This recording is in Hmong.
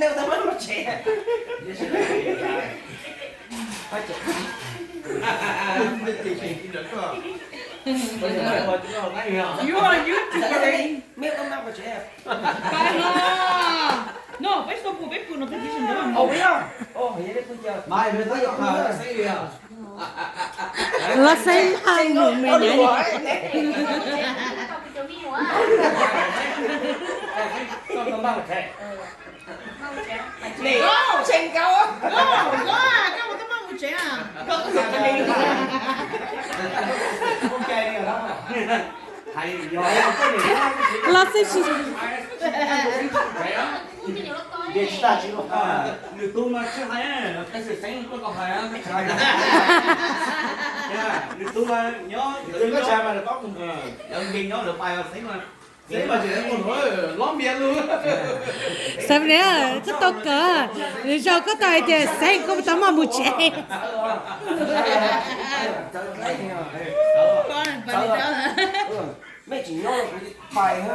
Tau tau maj mus tsev. You are YouTuber. Mej tau maj mus tsev. Pais los. No, peb tau pum, peb pum no peb tiv sab ntawd. Ov, yog peb pum. Los xeeb maj mus me na. Los xeeb tsis. Nws tub mas tsis hais, tab sis xeeb koj tau hais, tsis hais. Nws tub mas nyob, nws tub mas nyob, nws pais xeeb mas, xeeb mas tsis ua nov lob npias lug. Xav ne, koj tau kawg, nws zaum koj tau hais tias xeeb koj tau maj mus tsev. Mej tsis nyob kuv pais.